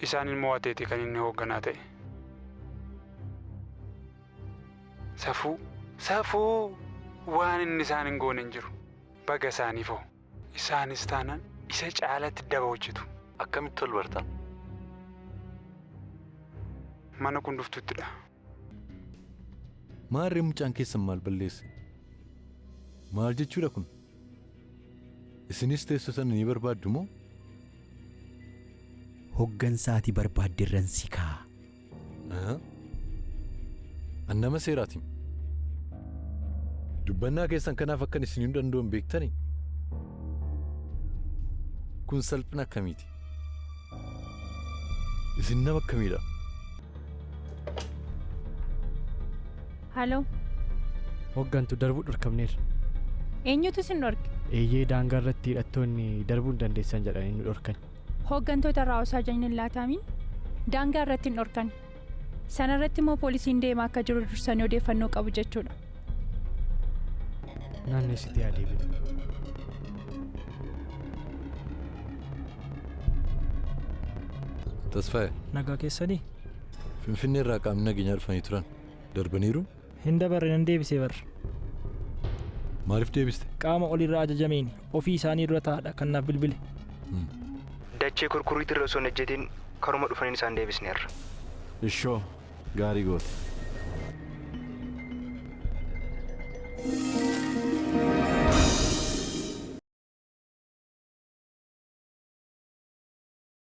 Isaanin mo'ateeti kan inni hoogganaa ta'e. Safuu! Safuu! Waan inni isaan hin goone hin jiru. Baga isaaniifoo! Isaanis taanaan isa caalatti daba hojjetu. Akkamitti wal bartan? Mana Qunduftuuttidha. Maarree mucaan keessan maal balleesse? Maal jechuudha kun? Isinis teessoo sana ni barbaaddu moo? Hoggansa ati barbaadderran si kaa'a. An nama seeraati. Dubbannaa keessan kanaaf akkan isin hin danda'u hin beektanii? Kun salphina akkamiiti? Isin nama akkamiidha? Haloo. Hoggantu darbuu dhorkamneerra. Eenyutu isin dhorke? Eeyyee daangaa irratti hidhattoonni darbuu hin dandeessan jedhanii nu dhorkan. Hooggantoota irraa osoo ajajni hin laatamiin daangaa irratti hin dhorkan. Sana irratti immoo poolisiin deemaa akka jiru dursanii odeeffannoo qabu jechuudha. Naannessitee haa deebinu. Tasfaayee. Nagaa keessanii? Finfinnee irraa qaamni nageenyaa dhufanii turan. Darbaniiru? Hin dabarre nan deebise bar. Maaliif deebiste? Qaama olirraa ajajameen ofii isaanii dura taa'aadha kan naaf bilbile. Dachee kurkurriitirra osoo hin ejjetin karuma dhufaniin isaan deebisneerra. Ishoo gaarii goote.